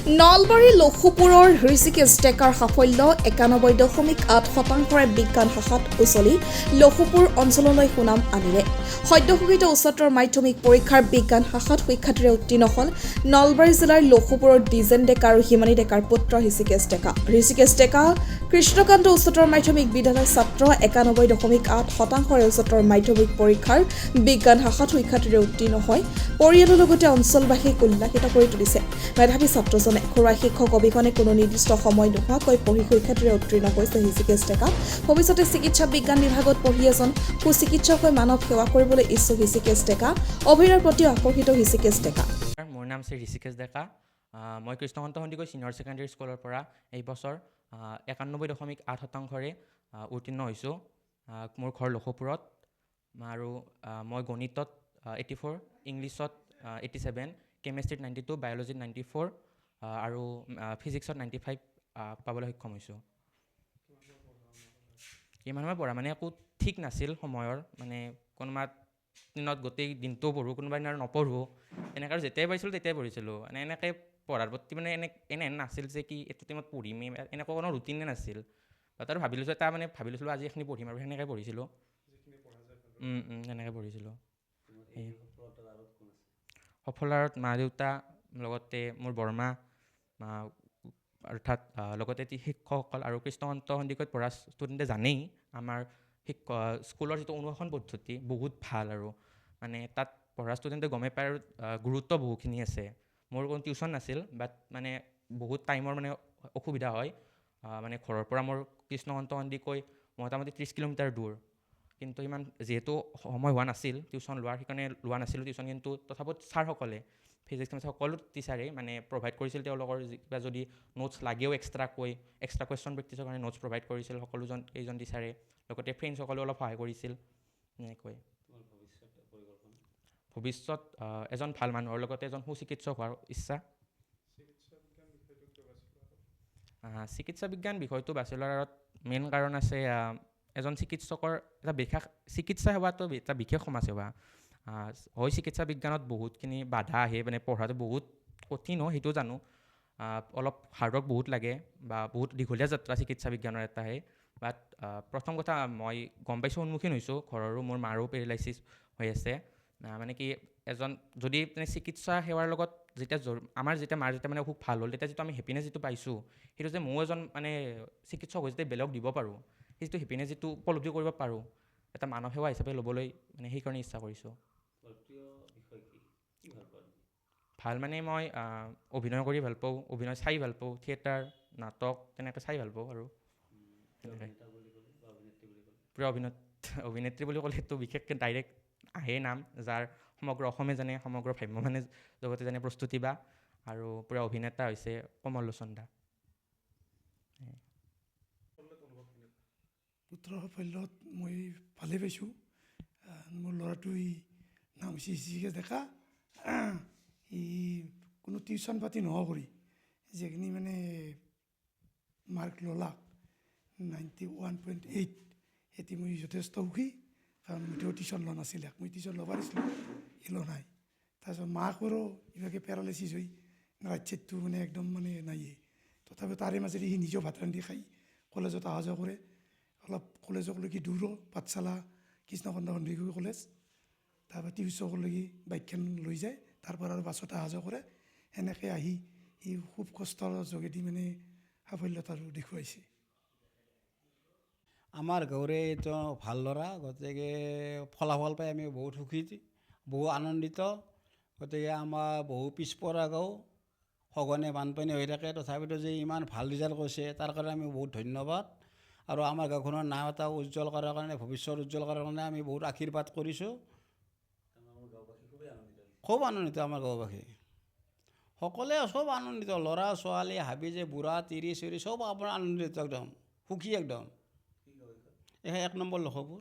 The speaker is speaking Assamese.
নলবাৰী লখুপুৰৰ হৃষিকেশ ডেকাৰ সাফল্য। 91.8 শতাংশৰে বিজ্ঞান শাখাত উজলি লখুপুৰ অঞ্চললৈ সুনাম আনিলে। সদ্য ঘোষিত উচ্চতৰ মাধ্যমিক পৰীক্ষাৰ বিজ্ঞান শাখাত সুখ্যাতিৰে উত্তীৰ্ণ হ'ল নলবাৰী জিলাৰ লখুপুৰৰ দ্বিজেন ডেকা আৰু হিমানী ডেকাৰ পুত্ৰ হৃষিকেশ ডেকা। হৃষিকেশ ডেকা কৃষ্ণকান্ত উচ্চতৰ মাধ্যমিক বিদ্যালয়ৰ ছাত্ৰ। 91.8 শতাংশৰে উচ্চতৰ মাধ্যমিক পৰীক্ষাৰ বিজ্ঞান শাখাত সুখ্যাতিৰে উত্তীৰ্ণ হৈ পৰিয়ালৰ লগতে অঞ্চলবাসীক উল্লাসিত কৰি তুলিছে। মেধাৱী ছাত্ৰজনে ঘৰুৱা শিক্ষক অবিহনে, কোনো নিৰ্দিষ্ট সময় নোহোৱাকৈ পঢ়ি সুখ্যাতিৰে উত্তীৰ্ণ হৈছে হৃষিকেশ ডেকা। ভৱিষ্যতে চিকিৎসা বিজ্ঞান বিভাগত পঢ়ি এজন সুচিকিৎসক হৈ মানৱ সেৱা কৰিবলৈ ইচ্ছুক হৃষিকেশ ডেকা। অভিনয়ৰ প্ৰতিও আকৰ্ষিত হৃষিকেশ ডেকা। মোৰ নাম শ্ৰী ঋষিকেশ ডেকা। মই কৃষ্ণকান্ত সন্দিকৈ ছিনিয়ৰ ছেকেণ্ডেৰী স্কুলৰ পৰা এই বছৰ 91.8 শতাংশৰে উত্তীৰ্ণ হৈছোঁ। মোৰ ঘৰ লখৌপুৰত আৰু মই গণিতত 84, ইংলিছত 87, কেমেষ্ট্ৰিত 92, বায়'লজিত 94 আৰু ফিজিক্সত 95 পাবলৈ সক্ষম হৈছোঁ। কিমান সময় পঢ়া মানে একো ঠিক নাছিল সময়ৰ। মানে কোনোবা দিনত গোটেই দিনটোও পঢ়োঁ, কোনোবা দিনা আৰু নপঢ়োঁ। এনেকৈ আৰু যেতিয়াই পাইছিলোঁ তেতিয়াই পঢ়িছিলোঁ। মানে এনেকৈ পঢ়াৰ প্ৰতি মানে এনে নাছিল যে কি এইটো টাইমত পঢ়িমেই, এনেকুৱা কোনো ৰুটিনে নাছিল। বাট আৰু ভাবি লৈছোঁ এটা, মানে ভাবি লৈছিলোঁ আজি এইখিনি পঢ়িম আৰু সেনেকৈ পঢ়িছিলোঁ। সেনেকৈ পঢ়িছিলোঁ। সেয়ে সফলতাত মা দেউতা, লগতে মোৰ বৰমা, অৰ্থাৎ লগতে শিক্ষকসকল আৰু কৃষ্ণকান্ত সন্দিকৈত পঢ়া ষ্টুডেণ্টে জানেই, আমাৰ স্কুলৰ যিটো অনুশাসন পদ্ধতি বহুত ভাল আৰু মানে তাত পঢ়া ষ্টুডেণ্টে গমেই পায় আৰু গুৰুত্ব বহুখিনি আছে। মোৰ কোনো টিউশ্যন নাছিল, বাট মানে বহুত টাইমৰ মানে অসুবিধা হয়। মানে ঘৰৰ পৰা মোৰ কৃষ্ণকান্ত সন্দিকৈ মোটামুটি 30 কিলোমিটাৰ দূৰ। কিন্তু ইমান যিহেতু সময় হোৱা নাছিল টিউশ্যন লোৱাৰ, সেইকাৰণে লোৱা নাছিলোঁ টিউশ্যন। কিন্তু তথাপিও ছাৰসকলে, ফিজিক্স, কেমেষ্ট্ৰি সকলো টিচাৰেই মানে প্ৰভাইড কৰিছিল। তেওঁলোকৰ কিবা যদি নোটছ লাগেও, এক্সট্ৰাকৈ এক্সট্ৰা কুৱেশ্যন প্ৰেক্টিছৰ কাৰণে নোটছ প্ৰভাইড কৰিছিল সকলোজন কেইজন টিচাৰে। লগতে ফ্ৰেণ্ডছসকলেও অলপ সহায় কৰিছিল। এনেকৈ ভৱিষ্যত এজন ভাল মানুহৰ লগতে এজন সুচিকিৎসক হোৱাৰ ইচ্ছা। চিকিৎসা বিজ্ঞান বিষয়টো বাছি লোৱাৰ আঁৰত মেইন কাৰণ আছে এজন চিকিৎসকৰ এটা বিশেষ চিকিৎসা সেৱাটো এটা বিশেষ সমাজ সেৱা হয়। চিকিৎসা বিজ্ঞানত বহুতখিনি বাধা আহে, মানে পঢ়াটো বহুত কঠিনো, সেইটো জানো। অলপ হাৰ্ডৱৰ্ক বহুত লাগে বা বহুত দীঘলীয়া যাত্ৰা চিকিৎসা বিজ্ঞানৰ এটা। সেই বাট প্ৰথম কথা মই গম পাইছোঁ, সন্মুখীন হৈছোঁ ঘৰৰো, মোৰ মাৰো পেৰালাইচিছ হৈ আছে। মানে কি এজন যদি মানে চিকিৎসা সেৱাৰ লগত যেতিয়া আমাৰ যেতিয়া মাৰ যেতিয়া মানে অসুখ ভাল হ'ল, তেতিয়া যিটো আমি হেপিনেছ যিটো পাইছোঁ, সেইটো যে ময়ো এজন মানে চিকিৎসক হৈ যেতিয়া বেলেগক দিব পাৰোঁ, সেই যিটো হেপিনেছ যিটো উপলব্ধি কৰিব পাৰোঁ, এটা মানৱ সেৱা হিচাপে ল'বলৈ মানে সেইকাৰণে ইচ্ছা কৰিছোঁ। ভাল মানে মই অভিনয় কৰি ভাল পাওঁ, অভিনয় চাই ভাল পাওঁ, থিয়েটাৰ, নাটক তেনেকৈ চাই ভাল পাওঁ। আৰু তেনেকৈ প্ৰিয় অভিনেত্ৰী বুলি ক'লেতো বিশেষকৈ ডাইৰেক্ট আহেই নাম, যাৰ সমগ্ৰ অসমে জানে, সমগ্ৰ ভ্ৰাম্যমানে জগতে জানে, প্ৰস্তুতি বা। আৰু প্ৰিয় অভিনেতা হৈছে কমল লোচন দা। পুত্ৰৰ সাফল্যত মই ভালেই পাইছোঁ। মোৰ ল'ৰাটোৰ নাম হৈছে হৃষিকেশ ডেকা। ই কোনো টিউশ্যন পাতি নোহোৱা কৰি যিখিনি মানে মাৰ্ক ল'লাক, 91.8, সেইটো মই যথেষ্ট সুখী। কাৰণ মইতো টিউশ্যন লোৱা নাছিলে। মই টিউশ্যন ল'ব পাৰিছিলোঁ, সি লোৱা নাই। তাৰপিছত মাকৰো কিবাকৈ পেৰালাইচিছ হৈ ৰাইট ছাইডটো মানে একদম মানে নায়েই। তথাপিও তাৰে মাজেদি সি নিজেও ভাত ৰান্ধি খাই কলেজত অহা যোৱা কৰে। অলপ কলেজলৈকে দূৰো, পাঠশালা কৃষ্ণকান্ত সন্দিকৈ কলেজ। তাৰপৰা টিউচনলৈকে বাইকখন লৈ যায়, তাৰপৰা আৰু বাছত অহা যোৱা কৰে। সেনেকৈ আহি সি খুব কষ্টৰ যোগেদি মানে সাফল্যতা আৰু দেখুৱাইছে। আমাৰ গাঁৱৰে এইটো ভাল ল'ৰা। গতিকে ফলাফল পাই আমি বহুত সুখী, বহু আনন্দিত। গতিকে আমাৰ বহু পিছপৰা গাঁও, সঘনে বানপানী হৈ থাকে, তথাপিতো যে ইমান ভাল ৰিজাল্ট কৰিছে, তাৰ কাৰণে আমি বহুত ধন্যবাদ। আৰু আমাৰ গাঁওখনৰ নাম এটা উজ্জ্বল কৰাৰ কাৰণে, ভৱিষ্যত উজ্জ্বল কৰাৰ কাৰণে আমি বহুত আশীৰ্বাদ কৰিছোঁ। খুব আনন্দিত আমাৰ গাঁওবাসী সকলোৱে, চব আনন্দিত। ল'ৰা ছোৱালী, হাবি যে বুঢ়া তিৰি চিৰি চব আপোনাৰ আনন্দিত, একদম সুখী একদম। এই 1 নম্বৰ লখৌপুৰ।